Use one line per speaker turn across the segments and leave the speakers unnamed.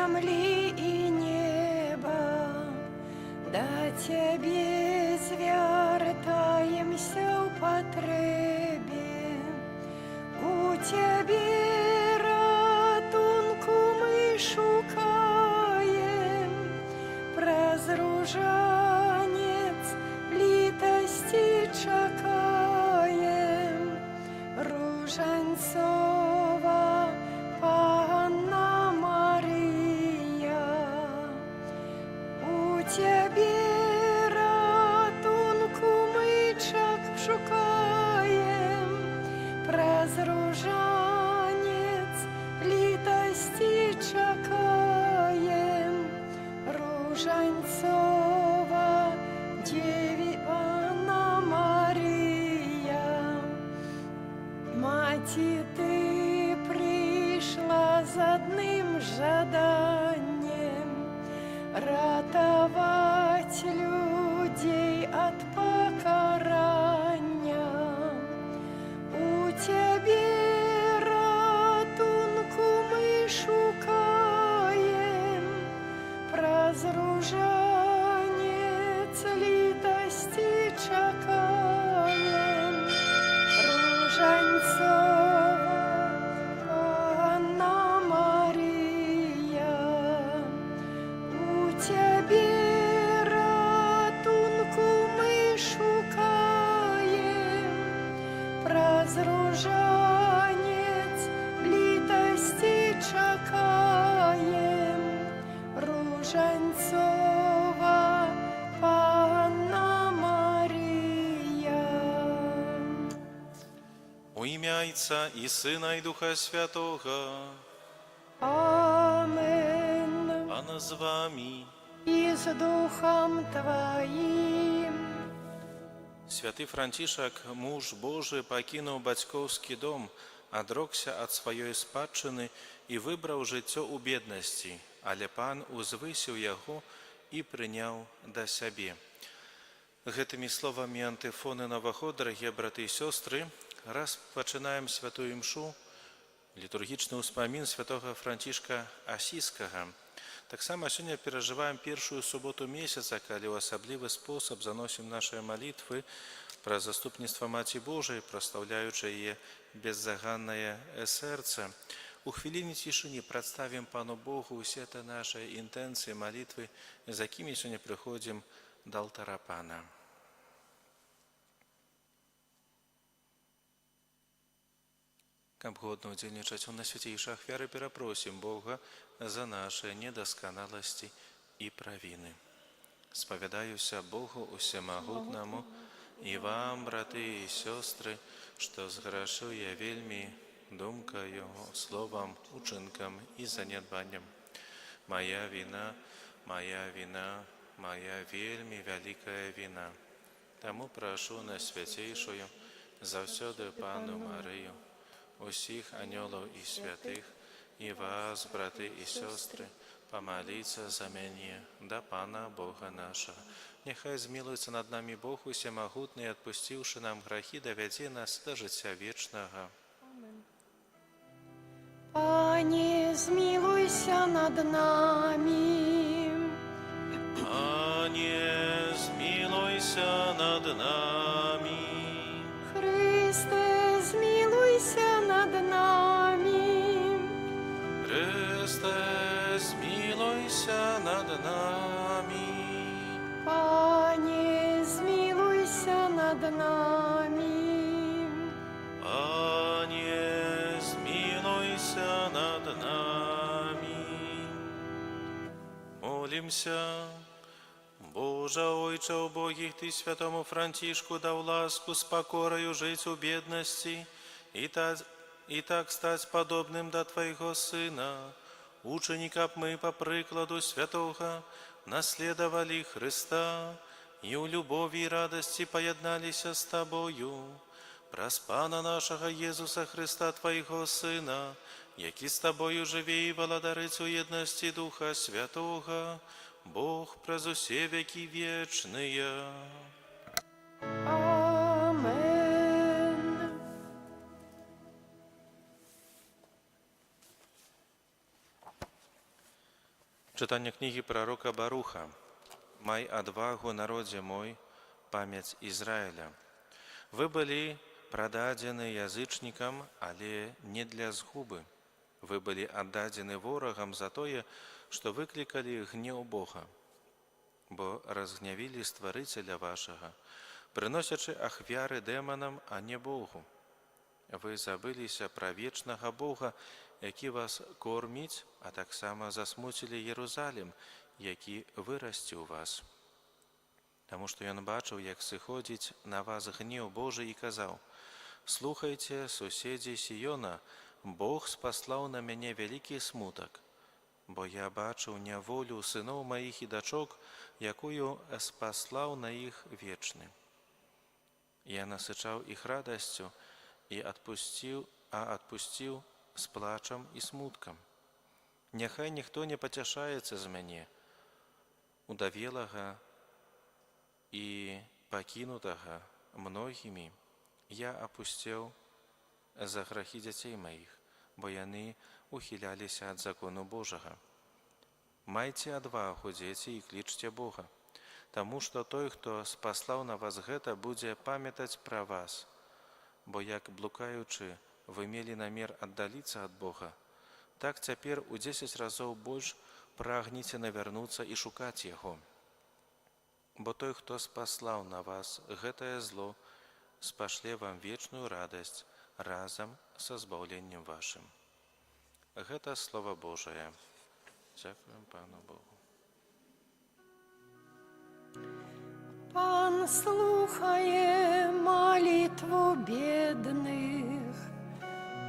зямлі і неба, да Цябе звяртаемся ў патрэбе. У Цябе ратунку мы шукаем, праз ружанец літасці чакаем. Ружанцова Панна Марыя, у Цябе ратунку мы шукаем, праз ружанец літасці чакаем. Ружанцова Панна Марыя, Маці, ты прыйшла з адным жаданнем ратаваць людзей ад пакарання. У Цябе ратунку мы шукаем, праз ружанец літасці чакаем. Ружанцова Панна Марыя, у Цябе ратунку мы шукаем, праз ружанец літасці чакаем. Ружанцова Панна Марыя.
У імя Айца і Сына, і Духа Святога.
Амен.
Пан з вамі.
І з духам Тваім.
Святы Францішак, муж Божы, пакінуў бацькоўскі дом, адрокся ад сваёй спадчыны і выбраў жыццё ў беднасці, але Пан узвысіў яго і прыняў да сябе. Гэтымі словамі антыфоны на Новы год, дарагія браты і сёстры, распачынаем святую імшу, літургічны ўспамін святога Францішка Асізскага. Таксама сёння перажываем першую суботу месяца, калі ў асаблівы спосаб заносім нашыя малітвы праз заступніцтва Маці Божай, праслаўляючы яе беззаганнае сэрца. У хвіліне цішыні прадставім Пану Богу ўсе тыя нашыя інтэнцыі, малітвы, з якімі сёння прыходзім да алтара Пана. Каб годна удзельнічаць у найсвяцейшай ахвяры, перапросім Бога за нашыя недасканаласці і правіны. Спавядаюся Богу усемагутнаму і вам, браты і сёстры, што зграшыў я вельмі думкаю, словам, учынкам і занядбаннем. Мая віна, мая віна, мая вельмі вялікая віна. Таму прашу найсвяцейшую заўсёды Панну Марыю, усіх анёлаў і святых, і вас, браты і сёстры, памаліцца за мяне да Пана Бога нашага. Няхай змілуецца над намі Бог усемагутны, адпусціўшы нам грахі, давядзе нас да жыцця вечнага.
Пане, змілуйся над намі.
Пане, змілуйся над намі.
Хрысце, змілуйся над намі.
Хрысце, змілуйся над намі.
Пане, змілуйся над намі.
Пане, змілуйся над намі. Молімся. Божа, Ойча убогіх, Ты святому Францішку даў ласку з пакораю жыць у беднасці і так стаць падобным да Твайго Сына. Учыні, каб мы па прыкладу святога наследавалі Хрыста і ў любові і радасці паядналіся з Табою. Праз Пана нашага Езуса Хрыста, Твайго Сына, які з Табою жыве і валадарыць у еднасці Духа Святога, Бог праз усе вякі вечныя.
Амен.
Чытанне кнігі прарока Баруха. Май адвагу, народзе мой, памяць Ізраіля. Вы былі прададзены язычнікам, але не для згубы. Вы былі аддадзены ворагам за тое, што выклікалі гнеў Бога, бо разгнявілі Стварыцеля вашага, прыносячы ахвяры дэманам, а не Богу. Вы забыліся пра вечнага Бога, які вас корміць, а таксама засмуцілі Ерузалем, які вырасціў вас. Таму што ён бачыў, як сыходзіць на вас гнеў Божы, і казаў: «Слухайце, суседзі Сіёна, Бог спаслаў на мяне вялікі смутак, бо я бачыў няволю сыноў маіх і дачок, якую спаслаў на іх Вечны. Я насычаў іх радасцю і адпусціў, а адпусціў з плачам і смуткам. Няхай ніхто не пацяшаецца з мяне, удавелага і пакінутага многімі, я апусцеў за грахі дзяцей маіх, бо яны ухіляліся ад закону Божага. Майце адвагу, дзеці, і клічце Бога, таму што той, хто спаслаў на вас гэта, будзе памятаць пра вас. Бо як, блукаючы, вы мелі намер аддаліцца ад Бога, так цяпер у 10 разоў больш прагніце навярнуцца і шукаць Яго. Бо той, хто спаслаў на вас гэтае зло, спашле вам вечную радасць разам са збаўленнем вашым». Гэта Слова Божае. Дзякуем Пану Богу.
Пан слухае малітву бедных.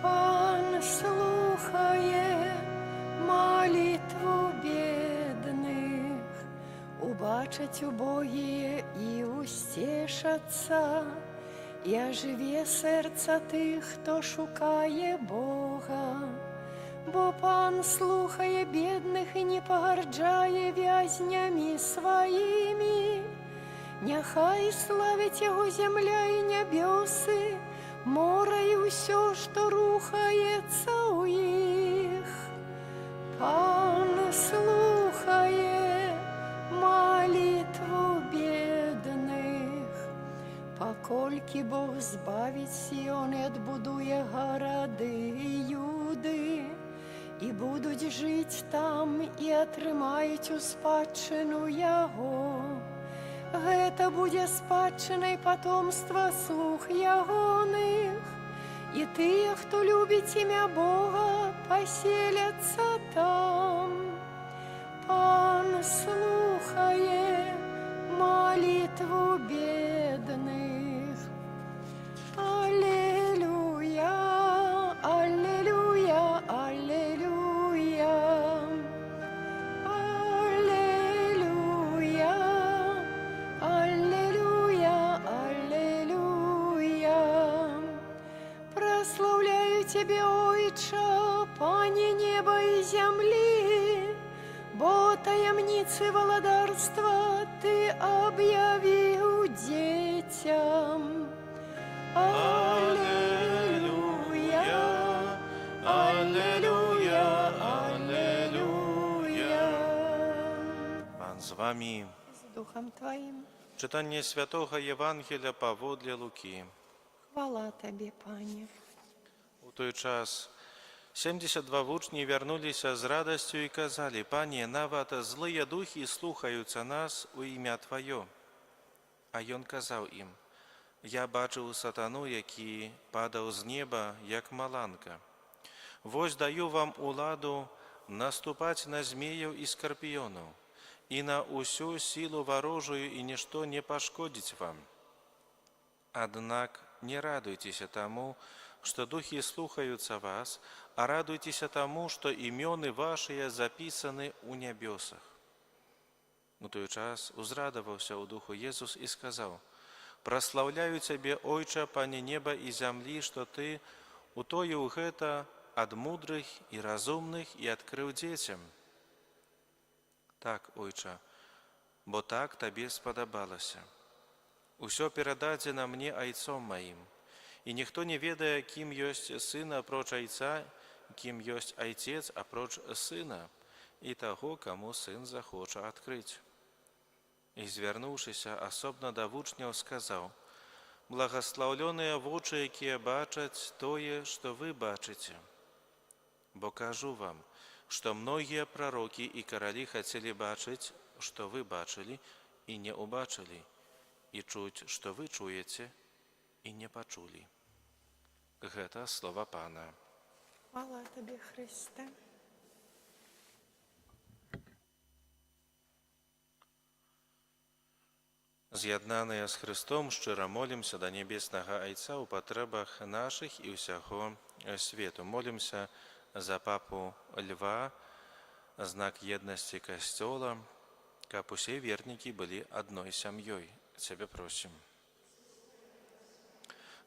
Пан слухае малітву бедных. Убачаць убогія і усцешацца, і ажыве сэрца тых, хто шукае Бога. Бо Пан слухае бедных і не пагарджае вязнямі сваімі. Няхай славіць Яго зямля і нябёсы, мора і ўсё, што рухаецца ў іх. Пан слухае малітву бедных. Паколькі Бог збавіць Сіён і адбудуе гарады Юды, і будуць жыць там і атрымаюць у спадчыну яго. Гэта будзе спадчынай патомства слуг ягоных, і тыя, хто любіць імя Бога, паселяцца там. Пан слухае малітву бедных. Алелюя, алелюя, алелюя. Алелюя, алелюя, алелюя. Праслаўляю Цябе, Ойча, Пане неба і зямлі, бо таямніцы валадарства Ты аб'явіў дзецям. Алелюя, алелюя, алелюя.
Пан з вамі.
З духам Тваім.
Чытанне святога Евангелля паводле Лукі.
Хвала Табе, Пане.
У той час 72 вучні вярнуліся з радасцю і казалі: «Пане, нават злыя духі слухаюцца нас у імя Тваё». А ён казаў ім: «Я бачыў сатану, які падаў з неба, як маланка. Вось даю вам уладу наступаць на змеяў і скарпіёнаў, і на ўсю сілу варожую, і нішто не пашкодзіць вам. Аднак не радуйцеся таму, што духі слухаюцца вас, а радуйцеся таму, што імёны вашыя запісаны ў нябёсах». У той час узрадаваўся ў духу Езус і сказаў: «Праслаўляю Цябе, Ойча, Пане неба і зямлі, што Ты утоіў гэта ад мудрых і разумных і адкрыў дзецям. Так, Ойча, бо так Табе спадабалася. Усё перададзена мне Айцом маім, і ніхто не ведае, кім ёсць Сын, апроч Айца, кім ёсць Айцец, апроч Сына, і кім ёсць Сын і і таго, каму Сын захоча адкрыць. І, звярнуўшыся асобна да вучняў, сказаў: Благаслаўлёныя вочы, якія бачаць тое, што вы бачыце. Бо кажу вам, што многія прарокі і каралі хацелі бачыць, што вы бачылі, і не ўбачылі, і чуць, што вы чуеце, і не пачулі. Гэта слова Пана.
Хвала Табе, Хрысце.
З'яднаныя з Хрыстом, шчыра молімся да Нябеснага Айца ў патрэбах нашых і ўсяго свету. Молімся за папу Льва, знак еднасці Касцёла, каб усе вернікі былі адной сям'ёй. Цябе просім.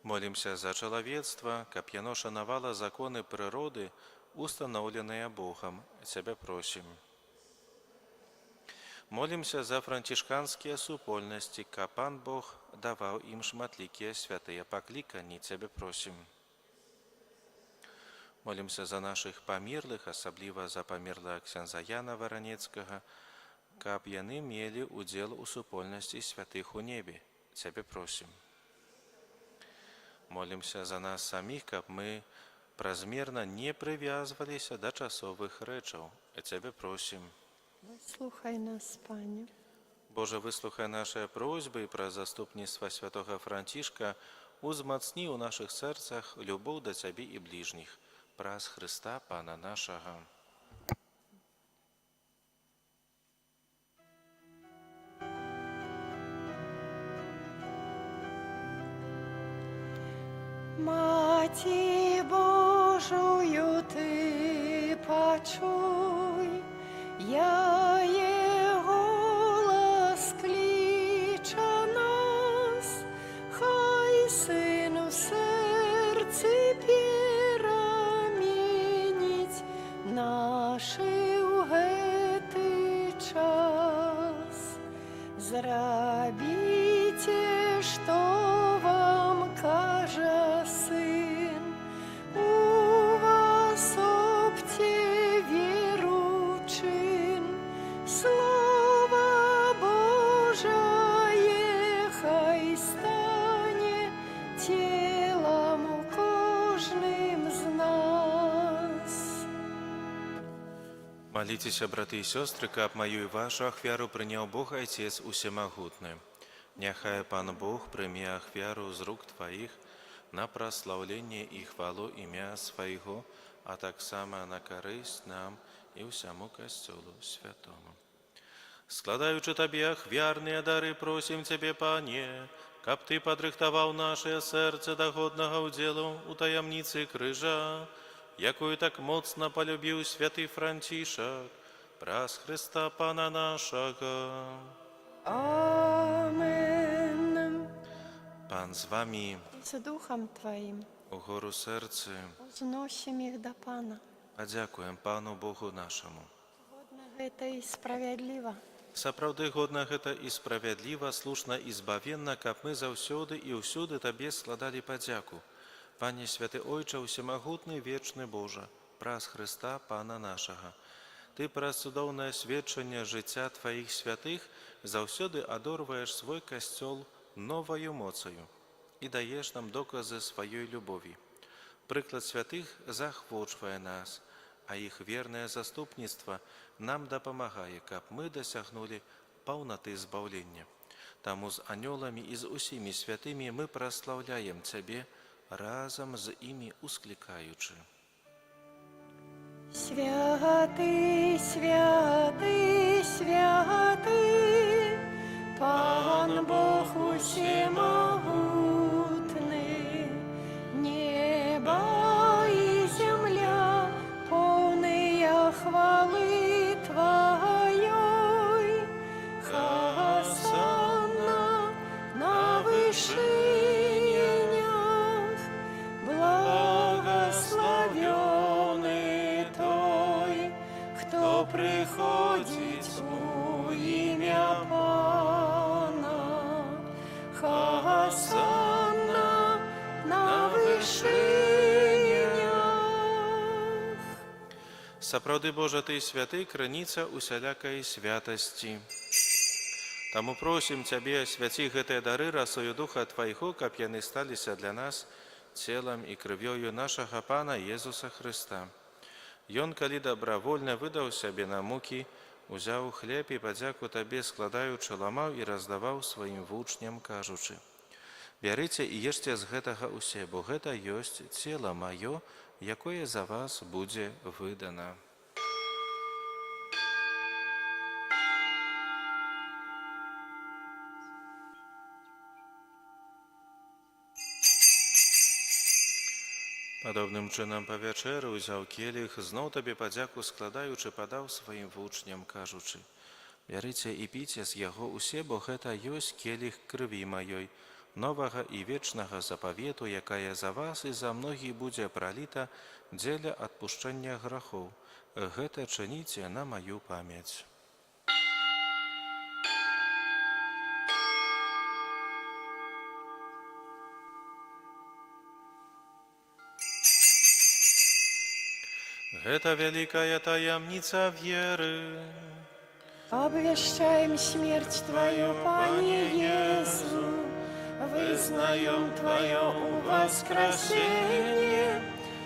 Молімся за чалавецтва, каб яно шанавала законы прыроды, устаноўленыя Богам. Цябе просім. Молімся за францішканскія супольнасці, каб Пан Бог даваў ім шматлікія святыя пакліканні. Цябе просім. Молімся за нашых памерлых, асабліва за памерлага ксяндза Яна Варанецкага, каб яны мелі ўдзел у супольнасці святых у небе. Цябе просім. Молімся за нас саміх, каб мы празмерна не прывязваліся да часовых рэчаў. Цябе просім.
Выслухай нас, Пане.
Божа, выслухай нашыя просьбы і праз заступніцтва святога Францішка узмацні ў нашых сэрцах любоў да Цябе і бліжніх. Праз Хрыста, Пана нашага.
Маці Божую ты пачуй, яе голас кліча нас, хай Сын у сэрцы пераменіць нашы ў гэты час. Зрабіце, што вам кажа Сын, увасобце веру чын. Слова Божае хай стане целам у кожным з нас.
Маліцеся, браты і сёстры, каб маю і вашу ахвяру прыняў Бог Айцец усемагутны. Няхай Пан Бог прыме ахвяру з рук Тваіх на праслаўленне і хвалу імя Свайго, а таксама на карысць нам і ўсяму Касцёлу святому. Складаючы Табе ахвярныя дары, просім Цябе, Пане, каб Ты падрыхтаваў нашае сэрца да годнага ўдзелу ў таямніцы крыжа, якую так моцна палюбіў святы Францішак, праз Хрыста Пана нашага.
Амен.
Пан з вамі.
З духам Тваім.
Угору сэрцы.
Узносім іх да Пана.
Падзякуем Пану Богу нашаму.
Годна гэта і справядліва.
Сапраўды годна гэта і справядліва, слушна і збавенна, каб мы заўсёды і ўсюды Табе складалі падзяку. Пане святы Ойча, усемагутны вечны Божа, праз Хрыста Пана нашага. Ты праз цудоўнае сведчанне жыцця Тваіх святых заўсёды адорваеш свой касцёл новаю моцаю і даеш нам доказы сваёй любові. Прыклад святых заахвочвае нас, а іх вернае заступніцтва нам дапамагае, каб мы дасягнулі паўнаты збаўлення. Таму з анёламі і з усімі святымі мы праслаўляем Цябе, разам з імі усклікаючы.
Святы, святы, святы, Пан Бог усемагутны, неба і зямля поўныя хвалы Тваёй. Хасанна на вышынях, благаслаўлёны той, хто прыходзіць у імя Пана. Хасанна на вышынях.
Сапраўды, Божа, Ты святы, крыніца усялякай святасці. Таму просім Цябе, асвяці гэтыя дары расою Духа Твайго, каб яны сталіся для нас целам і крывёю нашага Пана Езуса Хрыста. Ён, калі добравольна выдаў сябе на мукі, узяў хлеб і, падзяку Табе складаючы, ламаў і раздаваў сваім вучням, кажучы: «Бярыце і ешце з гэтага ўсе, бо гэта ёсць цела маё, якое за вас будзе выдана». Падобным чынам па вячэры ўзяў келіх, зноў Табе падзяку складаючы, падаў сваім вучням, кажучы: «Бярыце і піце з яго ўсе, бо гэта ёсць келіх крыві маёй, новага і вечнага запавету, якая за вас і за многіх будзе праліта дзеля адпушчэння грахоў. Гэта чыніце на маю памяць». Гэта вялікая таямніца веры.
Обвяшчаем смерць Тваю, Пане Езу, вызнаём Тваё ўваскрасенне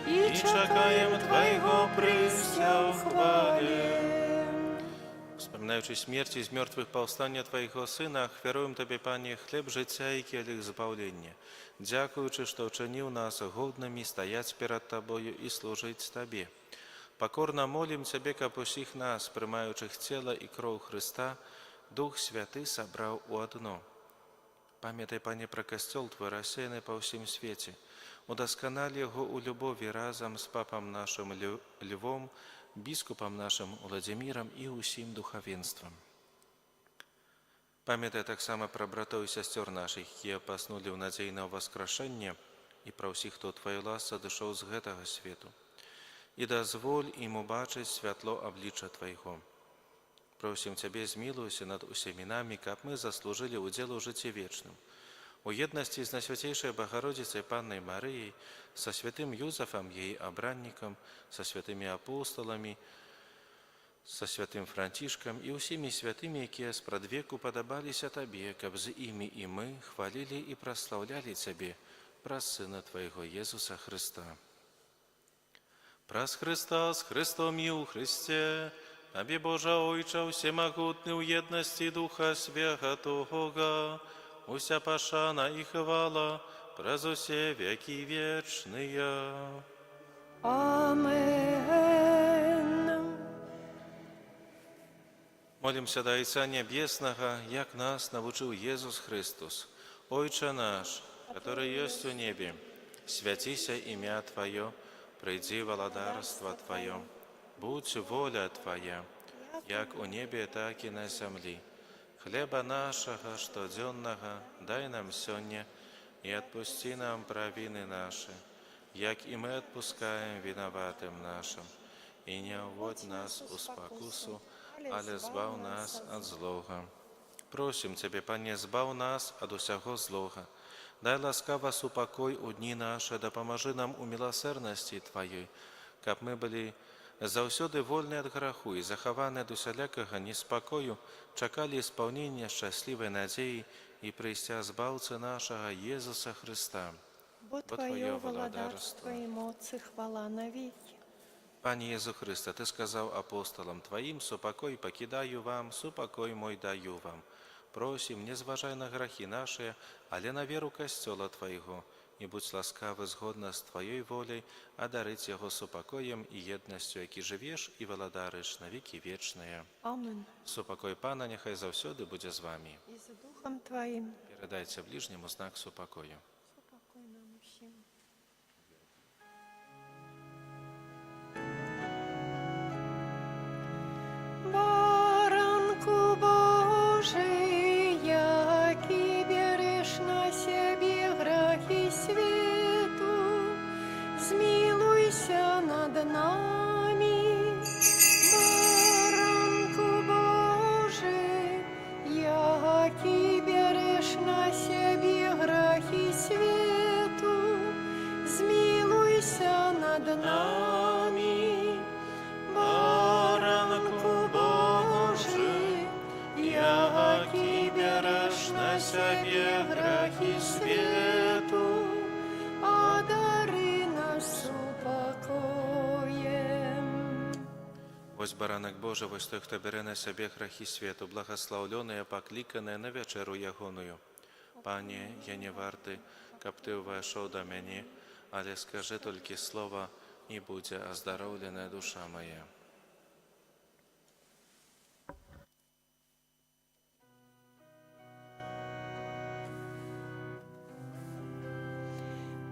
і чакаем Твайго прыйсця ў хвале.
Успамінаючы смерць і з мёртвых паўстання Твайго Сына, ахвяруем Табе, Пане, хлеб жыцця і келіх збаўлення, дзякуючы, што ўчыніў нас годнымі стаяць перад Табою і служыць Табе. Пакорна молім Цябе, каб усіх нас, прымаючых цела і кроў Хрыста, Дух Святы сабраў у адно. Памятай, Пане, пра Касцёл Твой, рассеяны па ўсім свеце. Удасканаль яго ў любові разам з папам нашым Львом, біскупам нашым Уладзімірам і ўсім духавенствам. Памятай таксама пра братоў і сясцёр нашых, якія паснулі ў надзеі на ўваскрашэнне, і пра ўсіх, хто ў Тваёй ласцы адышоў з гэтага свету. І дазволь ім убачыць святло аблічча Твайго. Просім Цябе, змілуйся над усімі намі, каб мы заслужылі ўдзел у жыцці вечным. У еднасці з Найсвяцейшай Багародзіцай Паннай Марыяй, са святым Юзафам, яе абраннікам, са святымі апосталамі, са святым Францішкам і ўсімі святымі, якія спрадвеку падабаліся Табе, каб з імі і мы хвалілі і праслаўлялі Цябе праз Сына Твайго Езуса Хрыста. Праз Хрыста, з Хрыстом і ў Хрысце, Табе, Божа Ойча ўсемагутны, ў еднасці Духа Святога, уся пашана і хвала праз усе вякі вечныя.
Амен.
Молімся да Айца Нябеснага, як нас навучыў Езус Хрыстус. Ойча наш, каторы ёсць у небе, свяціся імя Тваё, прыйдзі валадарства Тваё, будзь воля Твая, як у небе, так і на зямлі. Хлеба нашага штодзённага дай нам сёння і адпусці нам правіны нашы, як і мы адпускаем вінаватым нашым. І не ўводзь нас у спакусу, але збаў нас ад злога. Просім Цябе, Пане, збаў нас ад усяго злога. Дай ласкава супакой у дні нашы, дапамажы нам у міласэрнасці Тваёй, каб мы былі заўсёды вольныя ад граху і захаваны ад усялякага неспакою, чакалі спаўнення шчаслівай надзеі і прыйсця Збаўцы нашага Езуса Хрыста.
Бо
Тваё
Тваё
валадарства
валадарства і моц і хвала навекі.
Пане Езу Хрысце, Ты сказаў апосталам Тваім: «Супакой пакідаю вам, супакой мой даю вам». Просім, не зважай на грахі нашы, але на веру Касцёла Твайго, і будзь ласкавы згодна з Тваёй воляй адарыць яго супакоем і еднасцю, які жывеш і валадарыш на векі вечныя.
Амен.
Супакой Пана няхай заўсёды будзе з вамі.
І з духам Тваім.
Перадайце бліжняму знак супакою.
Супакой нам усім. Баранку Божы, які бярэш на сябе грахі свету, змілуйся над намі. Баранку Божы, які бярэш на сябе грахі свету,
сябе грахі свету,
адары нас супакоем.
Вось Баранак Божы, вось той, хто бярэ на сябе грахі свету, благаслаўлёныя, пакліканыя на вячэру Ягоную. Пане, я не варты, каб Ты ўвайшоў да мяне, але скажы толькі слова, і будзе аздароўленая душа мая.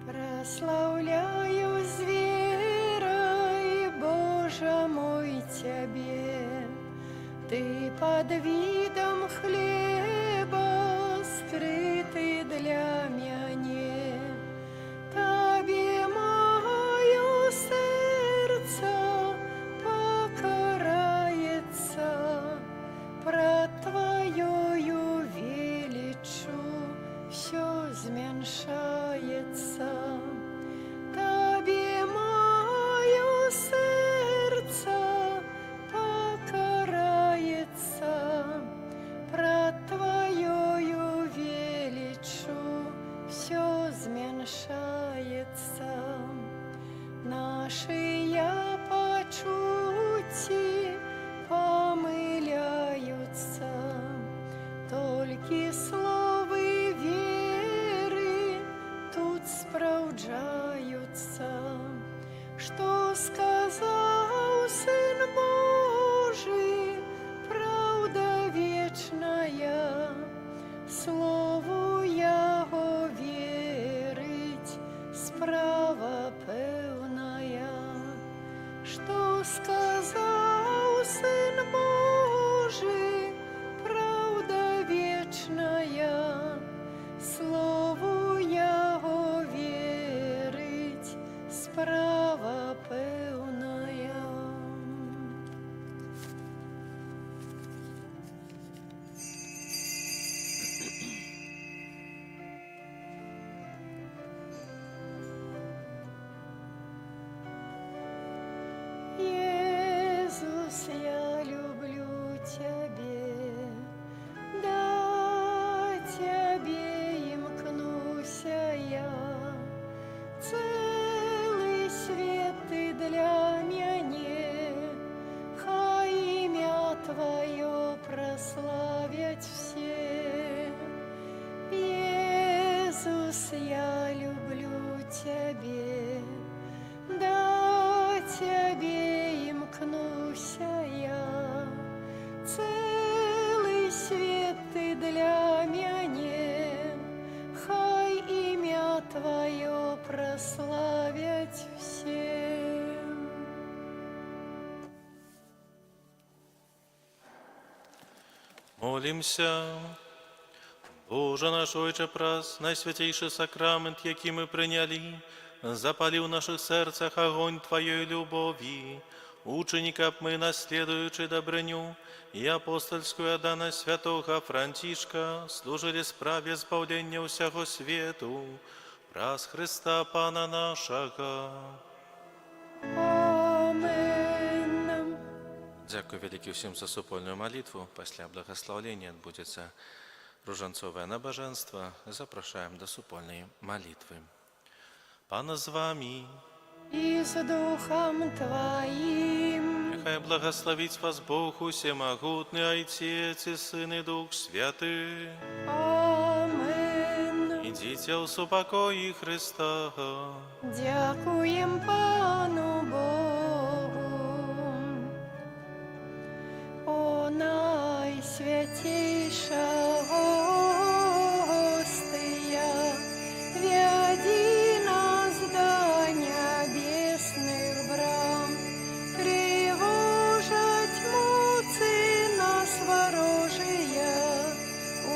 Праслаўляю з верай, Божа мой, Цябе. Ты пад відам хлеба скрыты для мяне. Табе маё сэрца пакараецца, прад Тваёю веліччу ўсё змяншаецца. Табе маё сэрца пакараецца, прад Тваёю веліччу ўсё змяншаецца. Нашыя пачуцці памыляюцца, толькі словы веры тут спраўджаюцца. Што сказаў Сын Божы, праўда вечная, слову Яго верыць справа пэўная. Што сказаў Сын Божы, праўда вечная, слову Яго верыць справа пэўная. Езус, я люблю Цябе, да Цябе імкнуся я. Цэлы свет Ты для мяне, хай імя Тваё праславяць усе. Езус, я люблю Цябе, да Цябе імкнуся я. Цэлы свет Ты для мяне, хай імя Тваё праславяць усе.
Молімся. Божа наш Ойча, праз найсвяцейшы сакрамэнт, які мы прынялі, запалі ў нашых сэрцах агонь Тваёй любові. Учыні, каб мы, наследуючы дабрыню і апостальскую адданасць святога Францішка, служылі справе збаўлення ўсяго свету, праз Хрыста Пана нашага.
Амен.
Дзякуй вялікі ўсім за супольную малітву. Пасля благаслаўлення адбудзецца ружанцовае набажэнства. Запрашаем да супольнай малітвы. Пан з вамі.
І з духам Тваім.
Няхай благаславіць вас Бог усемагутны, Айцец і Сын і Дух Святы.
Амен.
Ідзіце ў супакоі Хрыста.
Дзякуем Пану Богу. О, найсвяцейшая гостыя, вядзі нас да нябесных брам. Трывожаць моцы нас варожыя,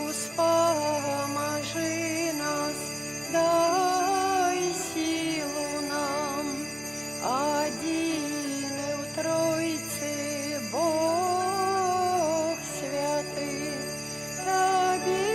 успамажы нас, дай сілу нам. Адзіны ў Тройцы Бог святы, Табе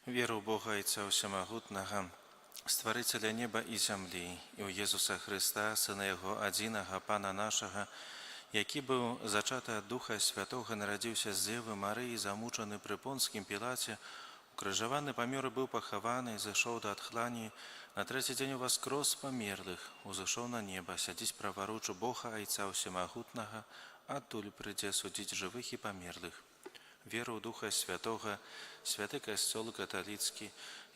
Веру ў Бога Айца Усемагутнага, Стварыцеля неба і зямлі, і ў Езуса Хрыста, Сына Яго адзінага, Пана нашага, які быў зачаты ад Духа Святога, нарадзіўся з Дзевы Марыі, замучаны пры Понскім Пілаце, укрыжаваны, памёр і быў пахаваны, зышоў да адхлані, на трэці дзень уваскрос з памерлых, узышоў на неба, сядзіць праваруч Бога Айца Усемагутнага, адтуль прыйдзе судзіць жывых і памерлых. Веру ў Духа Святога, святы Касцёл каталіцкі,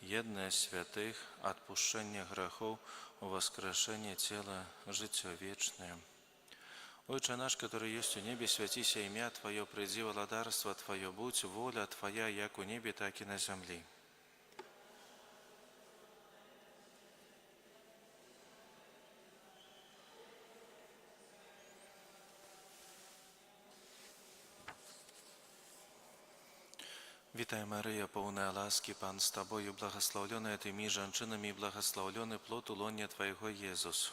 еднасць святых, адпушчэнне грахоў, уваскрашэнне цела, жыццё вечнае. Ойча наш, каторы ёсць у небе, свяціся імя Тваё, прыйдзі валадарства Тваё, будзь воля Твая, як у небе, так і на зямлі. Witaj Maryjo, pełna łaski, Pan z Tobою, błogosławiona Ty między żeńczynami i błogosławiony plod łonia Twojego, Jezus.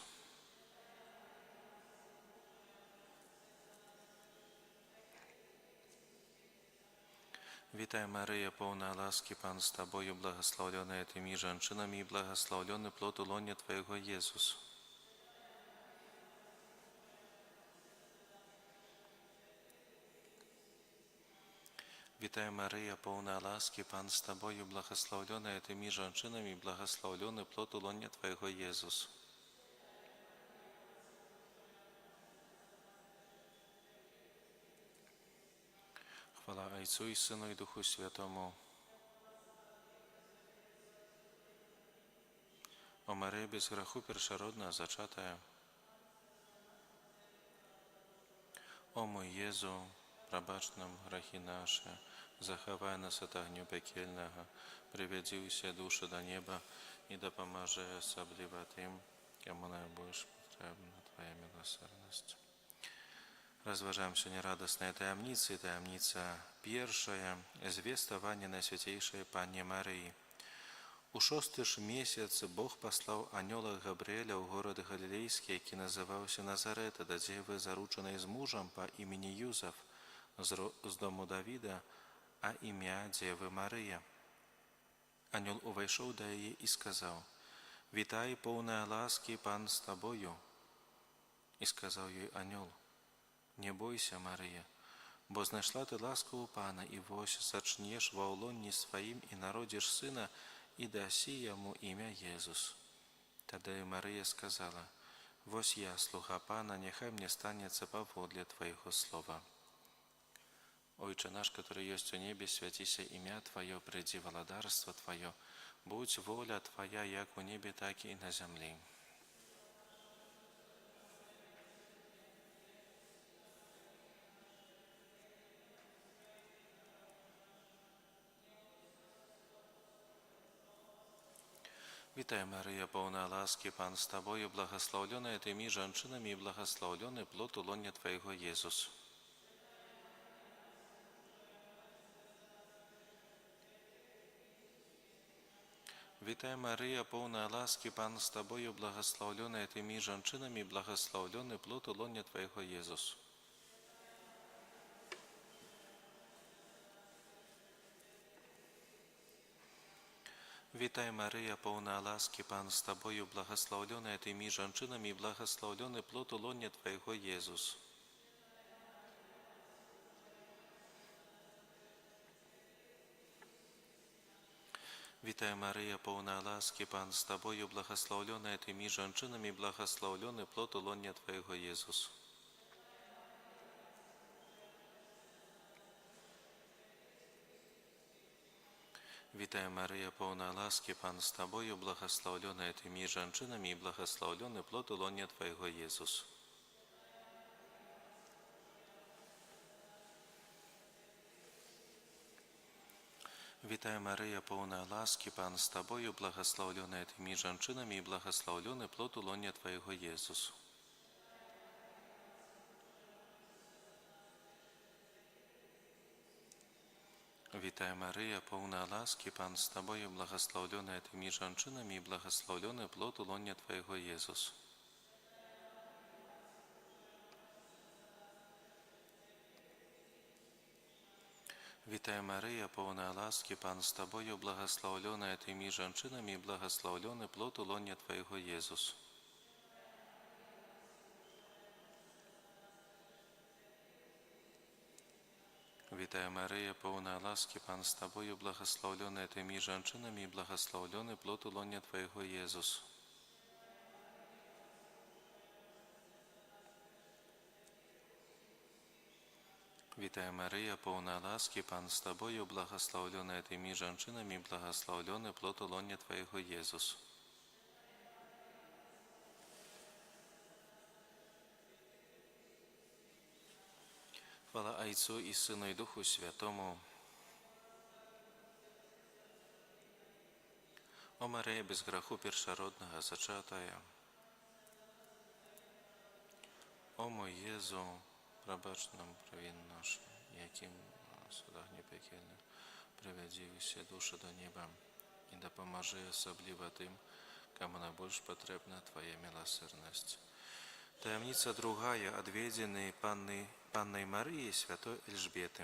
Witaj Maryjo, pełna łaski, Pan z Tobою, błogosławiona Ty między żeńczynami i błogosławiony plod łonia Twojego, Jezus. Witaj Maryjo, pełna łaski, Pan z Tobою, błogosławiona Ty między żeńczynami i błogosławiony plod łonia Twojego, Jezus. Chwała Ojcu i Synu, i Duchu Świętemu. O Maryjo, bez grzechu pierworodna zaczęta. O mój Jezu, прабач нам грахі нашы, захавай нас ад агню пякельнага, прывядзі ўсе душы да неба і дапамажы асабліва тым, каму найбольш патрэбна Твая міласэрнасць. Разважаем сёння радасныя таямніцы. Таямніца першая – звеставанне Найсвяцейшай Панне Марыі. У шосты ж месяц Бог паслаў анёла Габрыэля ў горад Галілейскі, які называўся Назарэт, да дзевы, заручанай з мужам па імені Юзаф, з дому Давіда, а імя дзевы Марыя. Анёл увайшоў да яе і сказаў: «Вітай, поўная ласкі, Пан з табою». І сказаў ёй анёл: «Не бойся, Марыя, бо знайшла ты ласку ў Пана, і вось зачнеш ва ўлонні сваім і народзіш сына, і дасі яму імя Езус». Тады Марыя сказала: «Вось я, слуга Пана, няхай мне станецца паводле твайго слова». Ойча наш, каторы ёсць у небе, свяціся імя Тваё, прыйдзі валадарства Тваё, будзь воля Твая, як у небе, так і на зямлі. Witaj Maryjo, pełna łaski, Pan z Tobою, błogosławiona Ty między żeńczynami i błogosławiony plod łonia Twojego, Jezus. Witaj Maryjo, pełna łaski, Pan z Tobою, błogosławiona Ty między żeńczynami i błogosławiony plod łonia Twojego, Jezus. Witaj Maryjo, pełna łaski, Pan z Tobою, błogosławiona Ty między żeńczynami i błogosławiony plod łonia Twojego, Jezus. Witaj Maryjo, pełna łaski, Pan z Tobою, błogosławiona Ty między żeńczynami i błogosławiony plod łonia Twojego, Jezus. Witaj Maryjo, pełna łaski, Pan z Tobою, błogosławiona Ty między żeńczynami i błogosławiony plod łonia Twojego, Jezus. Witaj Maryjo, pełna łaski, Pan z Tobою, błogosławiona Ty między żeńczynami i błogosławiony plod łonia Twojego, Jezus. Witaj Maryjo, pełna łaski, Pan z Tobою, błogosławiona Ty między żeńczynami i błogosławiony plod łonia Twojego, Jezus. Witaj Maryja, pełna łaski, Pan z Tobою, благословлена Ты між жанчынамі, і благословлены плод улоння Твайго, Езус. Witaj Maryja, pełna łaski, Pan z Tobою, благословлена Ты між жанчынамі, і благословлены плод улоння Твайго, Езус. Witaj Maryja, pełna łaski, Pan z Tobою, благословлена Ты між жанчынамі, і благословлены плод улоння Твайго, Езус. Chwała Ojcu i Synu, i Duchu Świętemu. О Мария, без граху першароднага зачатая. О мой Езу, прабач нам правін нашы, якім нас ад агню пякельных, прывядзі ўсе душы да неба і дапамажы асабліва тым, каму найбольш патрэбна Твая міласэрнасць. Таямніца другая, адведзены Паннай Марыі святой Эльжбеты.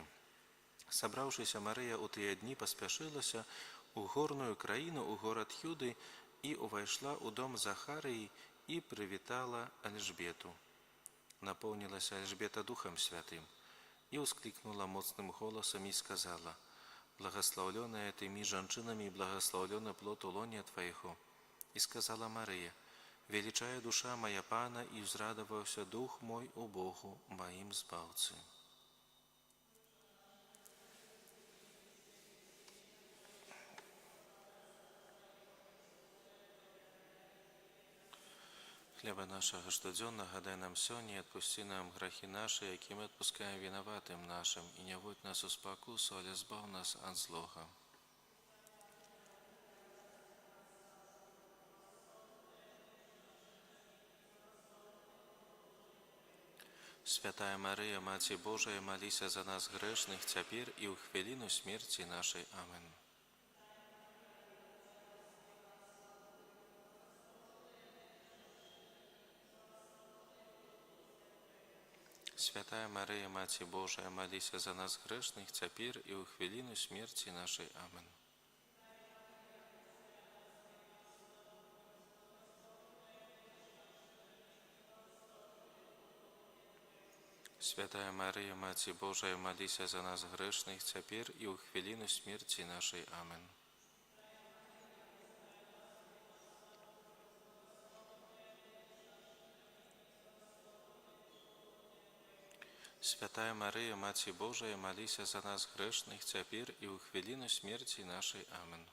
Сабраўшыся, Марыя ў тыя дні паспяшылася ў горную краіну, у горад Юды, і ўвайшла ў дом Захарыі і прывітала Альжбету. Напоўнілася Альжбета Духам Святым і ўсклікнула моцным голасам і сказала: «Благаслаўлёная ты між жанчынамі, і благаслаўлёны плод улоння Твайго». І сказала Марыя: «Велічае душа мая Пана, і ўзрадаваўся дух мой у Богу, маім Збаўцы». Хлеба нашага штодзённага дай нам сёння, і адпусці нам грахі нашы, якія мы адпускаем вінаватым нашым, і не ўводзь нас у спакусу, але збаў нас ад злога. Святая Марыя, Маці Божая, маліся за нас грэшных, цяпер і ў хвіліну смерці нашай. Амен. Святая Марыя, Маці Божая, маліся за нас грэшных, цяпер і ў хвіліну смерці нашай. Амен. Святая Марыя, Маці Божая, маліся за нас грэшных, цяпер і ў хвіліну смерці нашай. Амен. Святая Марыя, Маці Божая, маліся за нас грэшных, цяпер і ў хвіліну смерці нашай. Амен.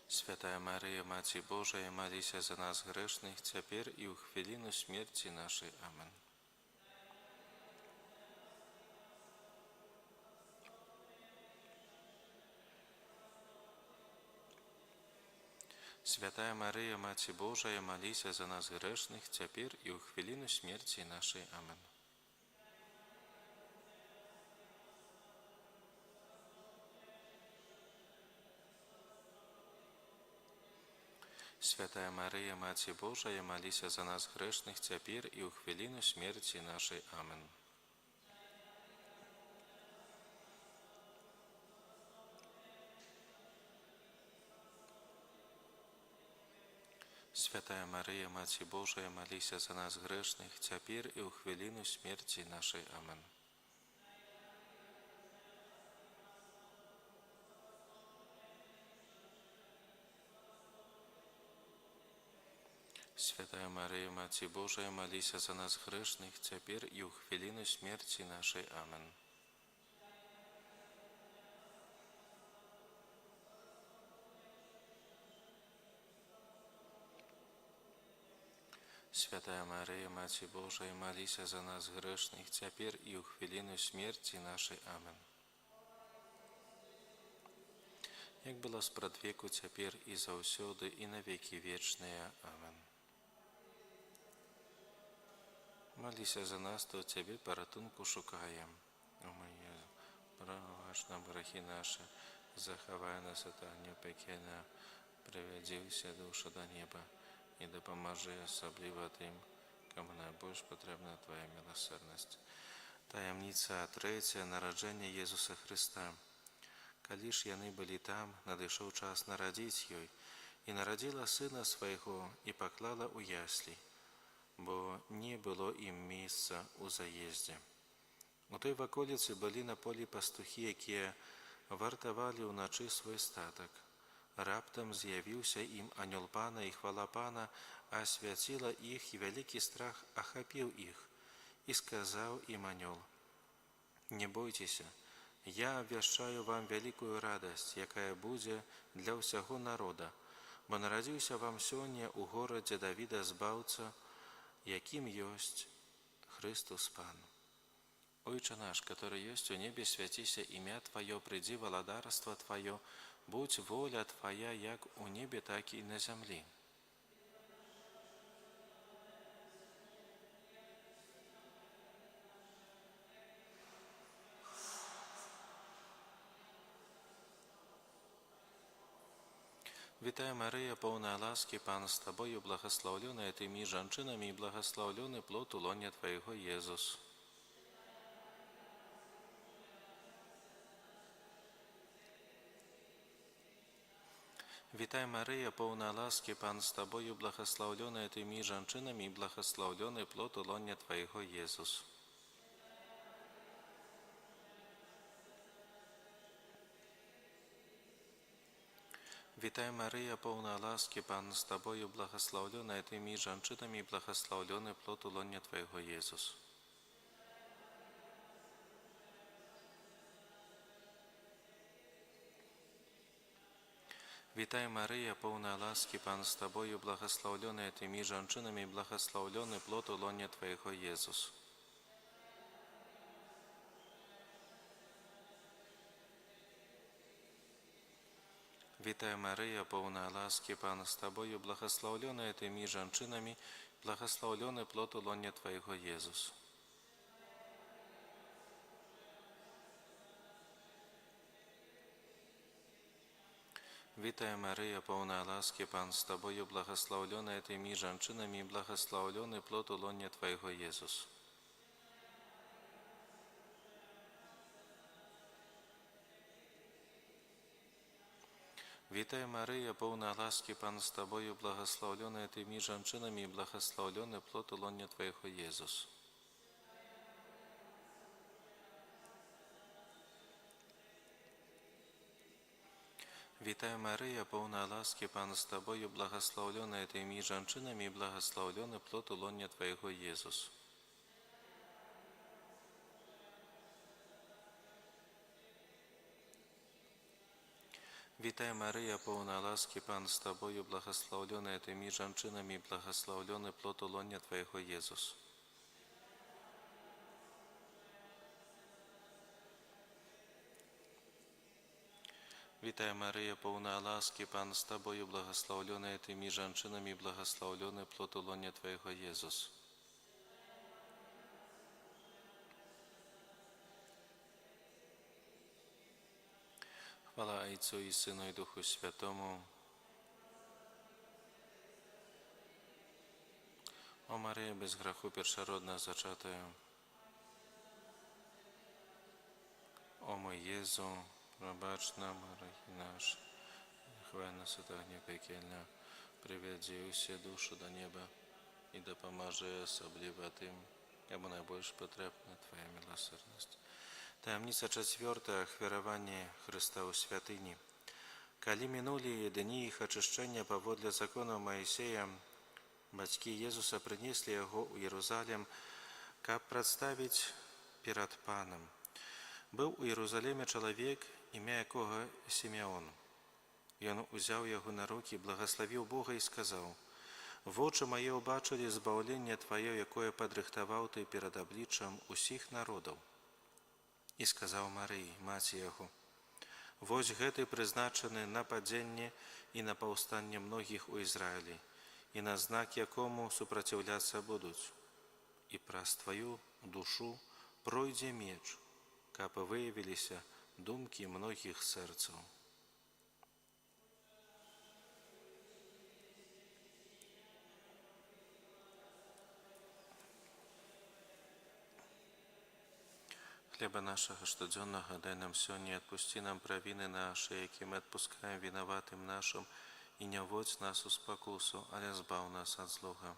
Святая Марыя, Маці Божая, маліся за нас грэшных, цяпер і ў хвіліну смерці нашай. Амен. Святая Марыя, Маці Божая, маліся за нас грэшных, цяпер і ў хвіліну смерці нашай. Амен. Святая Марыя, Маці Божая, маліся за нас грэшных, цяпер і ў хвіліну смерці нашай. Амен. Святая Марыя, Маці Божая, маліся за нас грэшных, цяпер і ў хвіліну смерці нашай. Амен. Святая Марыя, Маці Божая, маліся за нас грэшных, цяпер і ў хвіліну смерці нашай. Амен. Святая Марыя, Маці Божая, маліся за нас грэшных, цяпер і ў хвіліну смерці нашай. Амен. Як было спрадвеку, цяпер і заўсёды, і на векі вечныя. Амен. Маліся за нас, то Цябе паратунку шукаем. О мой Езу, прабач нам грахі нашы, захавай нас ад агню пякельнага, прывядзі ўсе душы да неба і дапамажы асабліва тым, каму найбольш патрэбна Твая міласэрнасць. Таямніца трэцяя: нараджэнне Езуса Хрыста. Калі ж яны былі там, надышоў час нарадзіць ёй, і нарадзіла сына свайго і паклала ў яслі, бо не было ім месца ў заездзе. У той ваколіцы былі на полі пастухі, якія вартавалі ўначы свой статак. Раптам з'явіўся ім анёл Пана, і хвала Пана асвяціла іх, і вялікі страх ахапіў іх. І сказаў ім анёл: «Не бойцеся, я абвяшчаю вам вялікую радасць, якая будзе для ўсяго народа, бо нарадзіўся вам сёння ў горадзе Давіда Збаўца, якім ёсць Хрыстус Пан». Ойча наш, каторы ёсць у небе, свяціся імя Тваё, прыйдзі валадарства Тваё, будзь воля Твая, як у небе, так і на зямлі. Вітай, Марыя, поўная ласкі, Пан з Табою, благаслаўлёная Ты між жанчынамі, і благаслаўлёны плод улоння Твайго, Езус. Вітай, Марыя, поўная ласкі, Пан з Табою, благаслаўлёная Ты між жанчынамі, і благаслаўлёны плод улоння Твайго, Езус. Вітай, Марыя, поўная ласкі, Пан з Табою, благаслаўлёная Ты між жанчынамі, і благаслаўлёны плод улоння Твайго, Езус. Вітай, Марыя, поўная ласкі, Пан з Табою, благаслаўлёная Ты між жанчынамі, і благаслаўлёны плод улоння Твайго, Езус. Вітай, Марыя, поўная ласкі, Пан з Табою, благаслаўлёная Ты між жанчынамі, благаслаўлёны плод улоння Твайго, Езус. Вітай, Марыя, поўная ласкі, Пан з Табою, благаслаўлёная Ты між жанчынамі, і благаслаўлёны плод улоння Твайго, Езус. Вітай, Марыя, поўная ласкі, Пан з Табою, благаслаўлёная Ты між жанчынамі, і благаслаўлёны плод улоння Твайго, Езус. Вітай, Марыя, поўная ласкі, Пан з Табою, благаслаўлёная Ты між жанчынамі, і благаслаўлёны плод улоння Твайго, Езус. Вітай, Марыя, поўная ласкі, Пан з Табою, благаслаўлёная Ты між жанчынамі, і благаслаўлёны плод улоння Твайго, Езус. Вітай, Марыя, поўная ласкі, Пан з Табою, благаслаўлёная Ты між жанчынамі, і благаслаўлёны плод улоння Твайго, Езус. Хвала Айцу і Сыну, і Духу Святому. О Марыя, без граху першародна зачатая. О мой Езу, прабач нам грахі нашы, захавай нас ад агню пякельнага, прывядзі ўсе душы да неба і дапамажы асабліва тым, каму найбольш патрэбна Твая міласэрнасць. Таямніца чацвёртая: ахвяраванне Хрыста ў святыні. Калі мінулі дні іх ачышчэння паводле закона Маісея, бацькі Езуса прынеслі яго ў Ерузалем, каб прадставіць перад Панам. Быў у Ерузалеме чалавек, імя якога Сімеон. Ён узяў яго на рукі, благаславіў Бога і сказаў: «Вочы мае ўбачылі збаўленне Тваё, якое падрыхтаваў Ты перад абліччам усіх народаў». І сказаў Марыі, маці яго: «Вось гэты прызначаны на падзенне і на паўстанне многіх у Ізраілі, і на знак, якому супраціўляцца будуць. І праз тваю душу пройдзе меч, каб выявіліся думкі многіх сэрцаў». Хлеба нашага штодзённага дай нам сёння, і адпусці нам правіны нашы, якія мы адпускаем вінаватым нашым, і не ўводзь нас у спакусу, але збаў нас ад злога.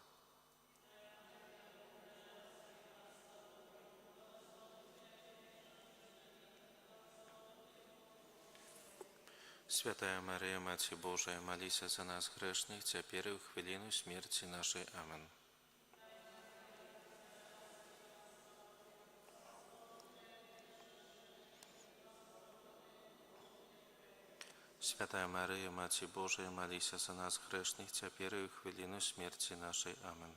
Святая Марыя, Маці Божая, маліся за нас грэшных, цяпер і ў хвіліну смерці нашай. Амен. Святая Марыя, Маці Божая, маліся за нас грэшных, цяпер і ў хвіліну смерці нашай. Амен.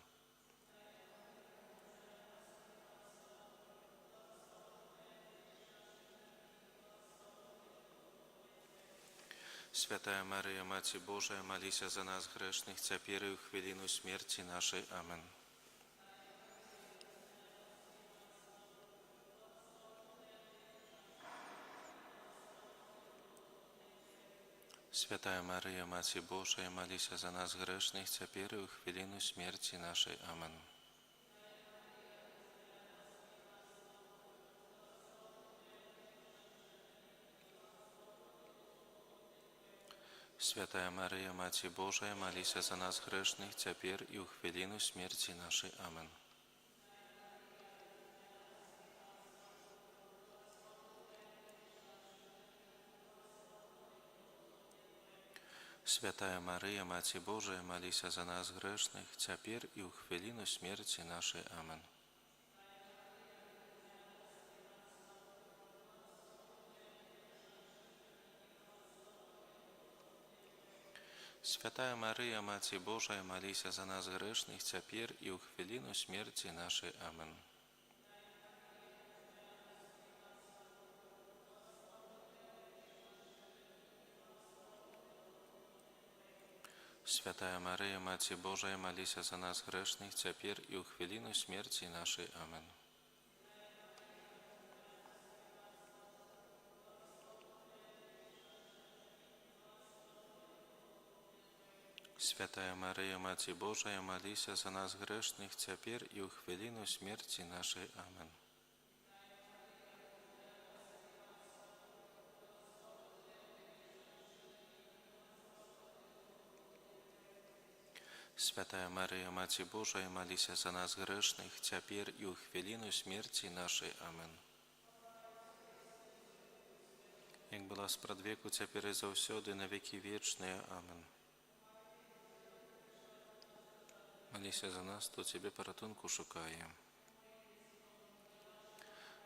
Святая Марыя, Маці Божая, маліся за нас грэшных, цяпер і ў хвіліну смерці нашай. Амен. Святая Марыя, Маці Божая, маліся за нас грэшных, цяпер і ў хвіліну смерці нашай. Амен. Святая Марыя, Маці Божая, маліся за нас грэшных, цяпер і ў хвіліну смерці нашай. Амен. Святая Марыя, Маці Божая, маліся за нас грэшных, цяпер і ў хвіліну смерці нашай. Амен. Святая Марыя, Маці Божая, маліся за нас грэшных, цяпер і ў хвіліну смерці нашай. Амен. Святая Марыя, Маці Божая, маліся за нас грэшных, цяпер і ў хвіліну смерці нашай. Амен. Святая Марыя, Маці Божая, маліся за нас грэшных, цяпер і ў хвіліну смерці нашай. Амен. Святая Марыя, Маці Божая, маліся за нас грэшных, цяпер і ў хвіліну смерці нашай. Амен. Як была спрадвеку, цяпер і заўсёды, на векі вечныя. Амен. Маліся за нас, хто Цябе паратунку шукае.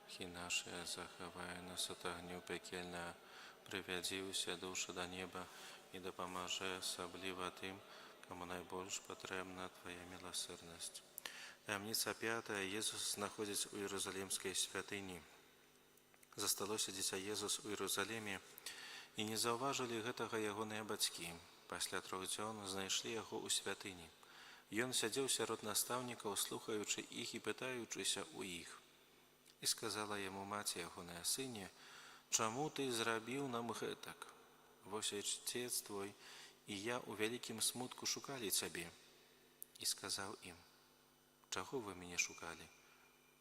Хі нашыя, захавай нас ад агню пякельнага, прывядзі ўсе душы да неба і дапамажы асабліва тым, каму найбольш патрэбна Твая міласэрнасць. Таямніца пятая. Езус знаходзіць у Ерузалімскай святыні. Засталося дзіця Езус у Ерузалеме, і не заўважылі гэтага ягоныя бацькі. Пасля 3 дзён знайшлі яго ў святыні. Ён сядзеў сярод настаўнікаў, слухаючы іх і пытаючыся ў іх. І сказала яму маці ягоная: «Сыне, чаму ты зрабіў нам гэтак? Вось айцец твой і я ў вялікім смутку шукалі цябе». І сказаў ім: «Чаго вы мяне шукалі?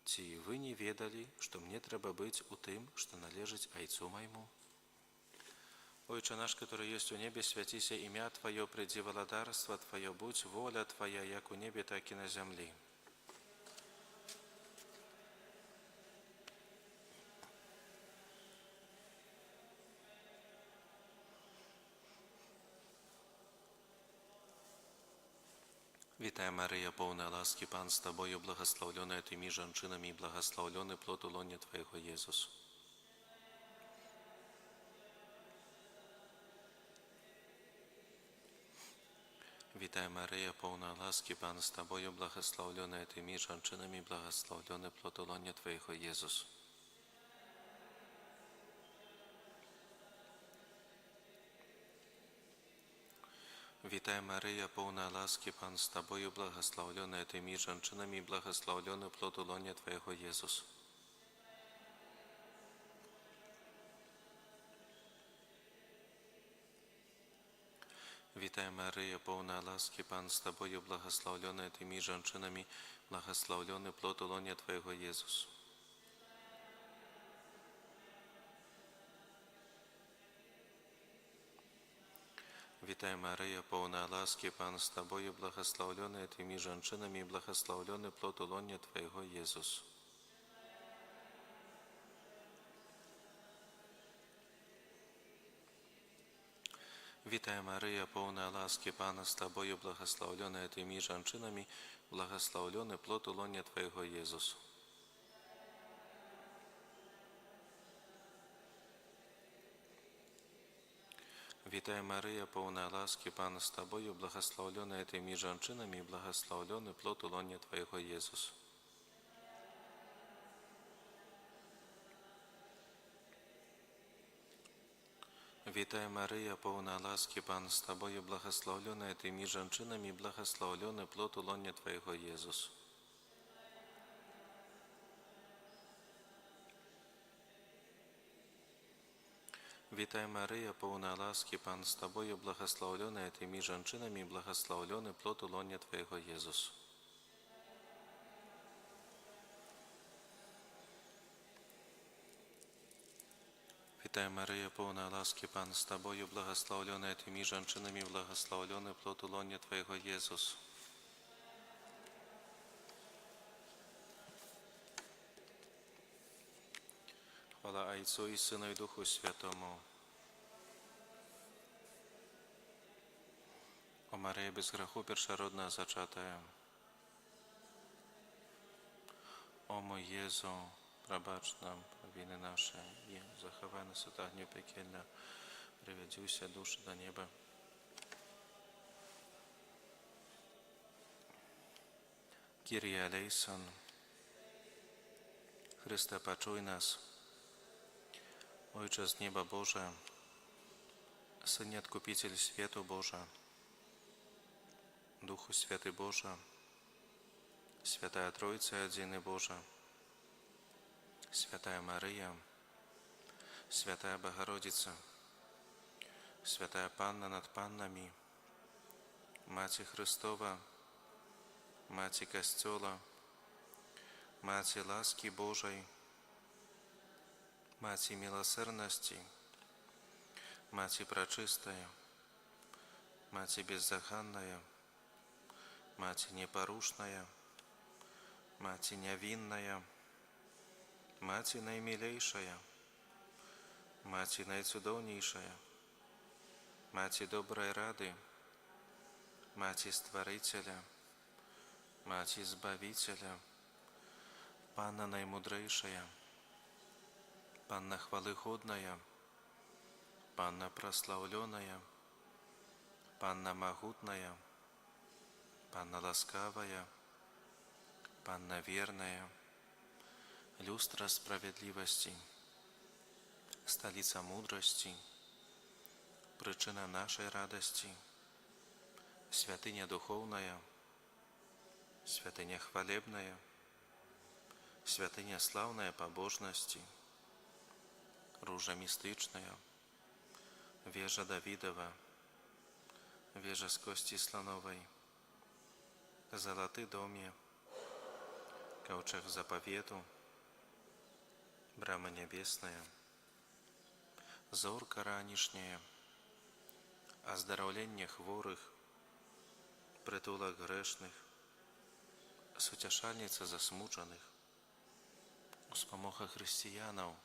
Ці вы не ведалі, што мне трэба быць у тым, што належыць айцу майму?» Ойча наш, который есть у небе, святися имя Твое, приди владарство Твое, будь воля Твоя, як у небе, так и на земле. Witaj Maryja, pełna łaski, Pan z Tobою, błogosławiona Ty żonczynami i błogosławiony plod łonia Twojego, Jezus. Witaj Maryja, pełna łaski, Pan z Tobою, błogosławiona Ty żonczynami i błogosławiony plod łonia Twojego, Jezus. Witaj Maryja, pełna łaski, Pan z Tobою, błogosławiona Ty żonczynami i błogosławiony plod łonia Twojego, Jezus. Witaj Maryja, pełna łaski, Pan z Tobою, błogosławiona Ty żonczynami, błogosławiony plod łonia Twojego, Jezus. Witaj Maryjo, pełna łaski, Pan z Tobą, błogosławiona Ty między żonami i błogosławiony plod łonia Twojego, Jezus. Witaj Maryjo, pełna łaski, Pan z Tobą, błogosławiona Ty między żonami, błogosławiony plod łonia Twojego, Jezus. Witaj Maryjo, pełna łaski, Pan z Tobą, błogosławiona Ty między żonami i błogosławiony plod łonia Twojego, Jezus. Witaj Maryjo, pełna łaski, Pan z Tobą, błogosławiona Ty między żonami i błogosławiony plod łonia Twojego, Jezus. Witaj Maryjo, pełna łaski, Pan z Tobą, błogosławiona Ty między żonami i błogosławiony plod łonia Twojego, Jezus. Witaj Maryjo, pełna łaski, Pan z Tobą, błogosławiona Ty między żonami i błogosławiony plod łonia Twojego, Jezus. Chwała Ojcu i Synu, i Duchu Świętemu. O Maryjo, bez grzechu pierworodna zaczęta. O mój Jezu, прабач нам провины наши и заховай нас от огня пекельного, приведи все души до неба. Kyrie eleison, Chryste, poczuj nas. Ojcze z nieba Boże, Synie Odkupiciel światu Boże, Duchu Święty Boże, Święta Trójca Jedyny Boże, Święta Maryja, Święta Bogorodica, Święta Panna nad Pannami, Macie Chrystowa, Macie Kościoła, Macie laski Bożej, Macie miłosierności, Macie пречистая, Macie беззаганная, Macie непорушная, Macie невинная, Маці наймилейшая, Маці найцудоўнейшая, Маці добрай рады, Маці Стварыцеля, Маці Збавіцеля, Панна наймудрейшая, Панна хвалы годная, Панна праслаўлёная, Панна магутная, Панна ласкавая, Панна верная, люстра справядлівасці, сталіца мудрасці, прычына нашай радасці, святыня духоўная, святыня хвалебная, святыня слаўная пабожнасці, ружа містычная, вежа Давідава, вежа з косці слановай, залаты доме, каўчэг запавету, брама нябесная, зорка ранішняя, аздараўленне хворых, прытулак грэшных, суцяшальніца засмучаных, успамога хрысціянаў,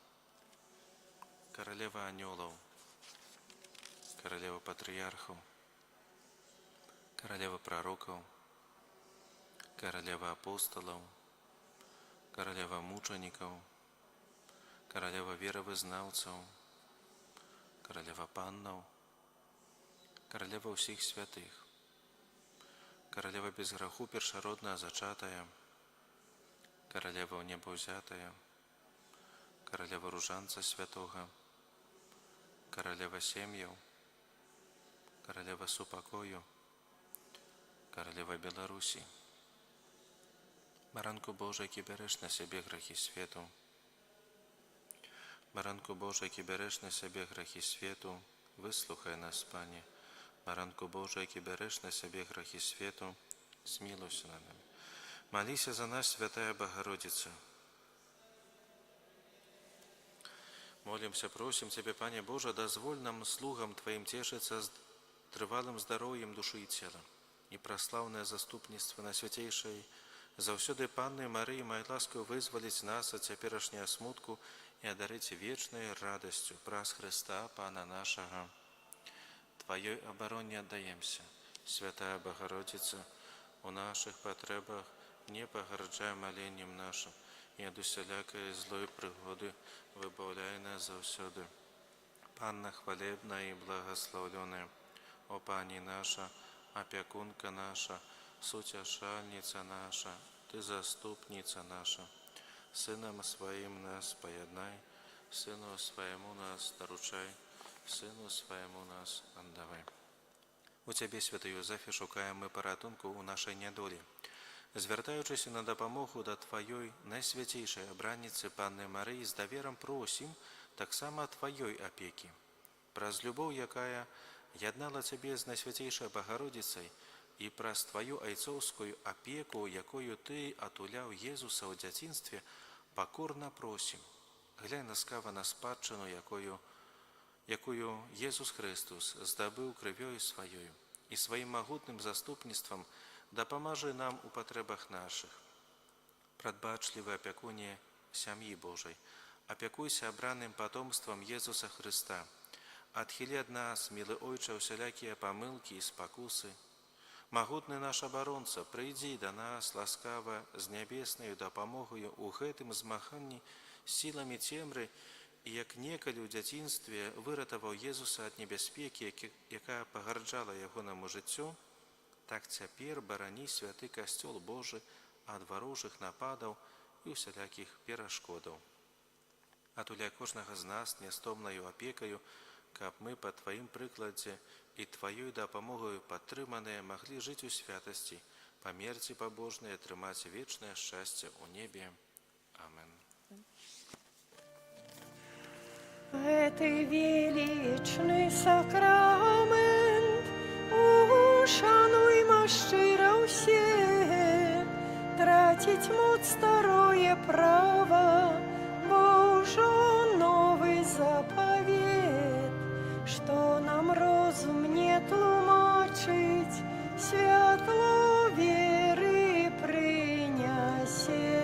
каралева анёлаў, каралева патрыярхаў, каралева прарокаў, каралева апосталаў, каралева мучанікаў, каралева веравызнаўцаў, каралева паннаў, каралева ўсіх святых, каралева без граху першародная зачатая, каралева ў неба ўзятая, каралева ружанца святога, каралева сем'яў, каралева супакою, каралева Беларусі. Баранку Божы, які бярэш на сябе грахі свету. Баранку Божы, які бярэш на сябе грахі свету, выслухай нас, Пане. Баранку Божы, які бярэш на сябе грахі свету, змілуйся над намі. Маліся за нас, Святая Багародзіца. Молімся, просім Цябе, Пане Божа, дазволь нам, слугам Тваім, цешыцца з трывалым здароўем душы і цела. І праслаўнае заступніцтва Найсвяцейшай заўсёды Панны Марыі мае ласку вызваліць нас ад цяперашняга смутку і адарыць вечнай радасцю праз Хрыста Пана нашага. Тваёй абароне аддаемся, святая Багародзіца, у нашых патрэбах не пагарджай маленнем нашым, і ад усялякай злой прыгоды выбаўляй нас заўсёды. Панна хвалебная і благаслаўлёная, о Пані наша, апякунка наша, суцяшальніца наша, Ты заступніца наша, Сынам Сваім нас паяднай, Сыну Свайму нас даручай, Сыну Свайму нас аддавай. У Цябе, святы Юзафе, шукаем мы паратунку ў нашай нядолі. Звяртаючыся на дапамогу да Тваёй найсвяцейшай абранніцы Панны Марыі, з даверам просім таксама Тваёй апекі. Праз любоў, якая яднала Цябе з найсвяцейшай Багародзіцай, і праз Тваю айцоўскую апеку, якою Ты атуляў Езуса ў дзяцінстве, пакорна просім, глянь ласкава на спадчыну, якую Езус Хрыстус здабыў крывёю сваёю, і сваім магутным заступніцтвам дапамажы нам у патрэбах нашых. Прадбачлівы апякуне сям'і Божай, апякуйся абраным патомствам Езуса Хрыста. Адхілі ад нас, мілы Ойча, усялякія памылкі і спакусы. Магутны наш абаронца, прыйдзі да нас ласкава з нябеснаю дапамогаю ў гэтым змаганні з сіламі цемры, і як некалі ў дзяцінстве выратаваў Езуса ад небяспекі, якая пагарджала ягонаму жыццю, так цяпер барані святы Касцёл Божы ад варожых нападаў і ўсялякіх перашкодаў. Атуляй кожнага з нас нястомнаю апекаю, каб мы па Тваім прыкладзе і Тваёй дапамогаю падтрыманыя маглі жыць у святасці, памерці пабожнай, атрымаць вечнае шчасце ў небе. Амен.
Гэты велічны сакрамент ушануйма шчыра ўсе, траціць моц старое права, бо ўжо новы запавет, што нам розум не тлумачыць, святло веры прынясе.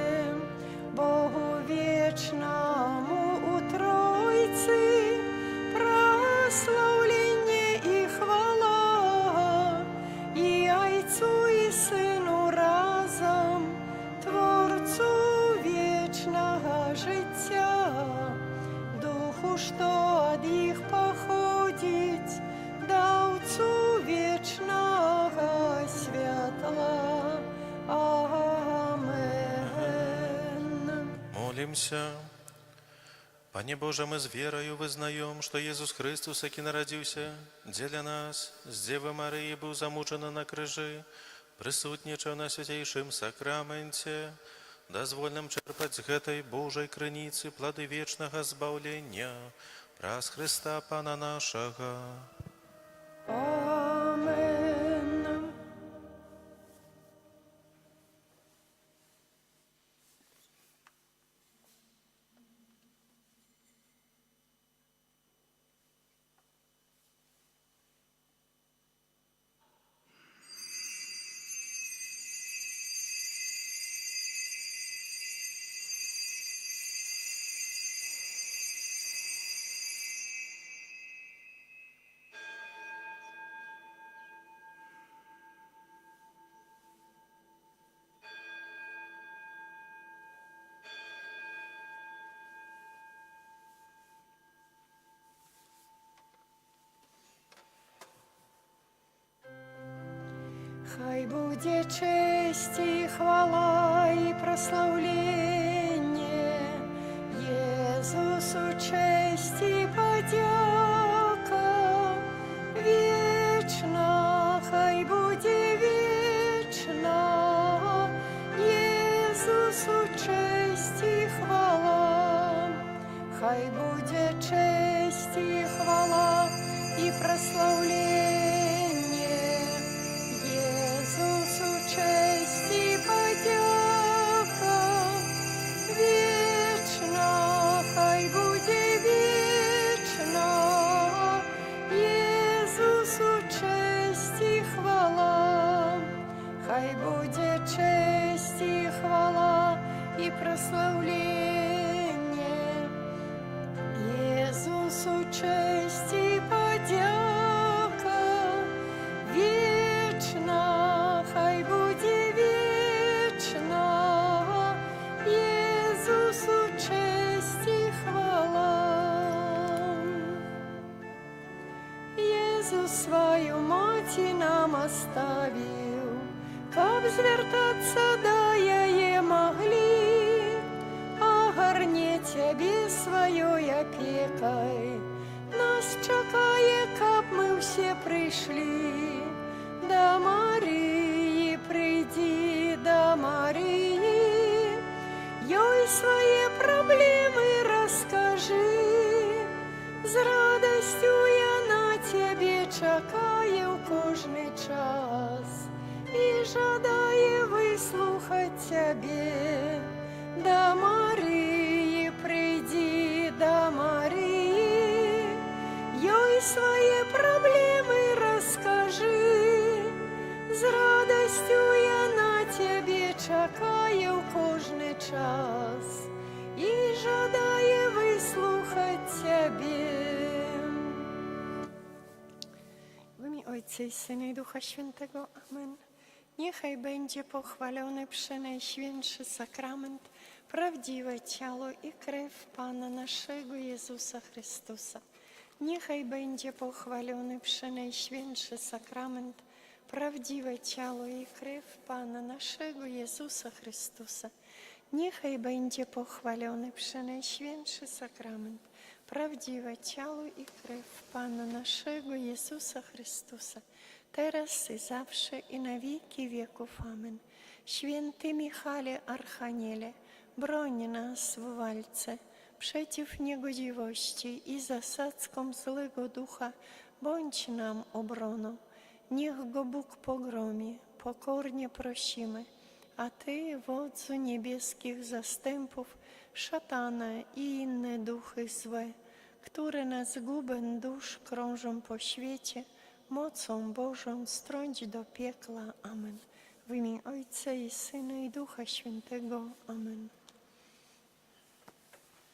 Богу вечнаму у Тройцы праслаўленне і хвала, і Айцу і Сыну разам, Творцу вечнага жыцця, Духу, што ад іх паходзіць, Даўцу вечнага святла. Амен.
Молімся. Пане Божа, мы з вераю вызнаём, што Езус Хрыстус, які нарадзіўся дзеля нас, з Дзевы Марыі быў замучаны на крыжы, прысутнічаў на свяцейшым сакраменце, дазволь нам чэрпаць з гэтай Божай крыніцы плады вечнага збаўлення праз Хрыста Пана нашага.
Амен. Хай будзе чэсць і хвала і праслаўленне Езусу, чэсць і падзяка, вечна, хай будзе вечна, Езусу чэсць і хвала. Хай будзе чэсць і хвала і праслаўленне Езусу, чэсць і падзяка, вечна, хай будзе вечна, Езус сваю маці нам аставіў, каб звяртацца да яе маглі, агарне цябе сваёй апекай, нас чакае, каб мы ўсе прыйшлі. Да Марыі прыйдзі, да Марыі, ёй свае праблемы раскажы. З радасцю яна цябе чакае ў кожны час і жадае выслухаць цябе. Да Марыі прыйдзі, да Марыі, ёй свае праблемы раскажы. З радасцю яна цябе чакае ў кожны час і жадае выслухаць цябе. W imię Ojca i Syna, i Ducha Świętego. Amen. Niechaj będzie pochwalony Przenajświętszy Sakrament, prawdziwe ciało i krew Pana naszego Jezusa Chrystusa. Niechaj będzie pochwalony Przenajświętszy Sakrament, prawdziwe ciało i krew Pana naszego Jezusa Chrystusa. Niechaj będzie pochwalony Przenajświętszy Sakrament, prawdziwe ciało i krew Pana naszego Jezusa Chrystusa, teraz i zawsze, i na wieki wieków. Amen. Święty Michale Archaniele, broń nas w walce przeciw niegodziwości i zasadzkom złego ducha, bądź nam obroną. Niech go Bóg pogromi, pokornie prosimy. A Ty, wodzu niebieskich zastępów, szatana i inne duchy złe, które na zgubę dusz krążą po świecie, mocą Bożą strąć do piekła. Amen. W imię Ojca i Syna, i Ducha Świętego. Amen.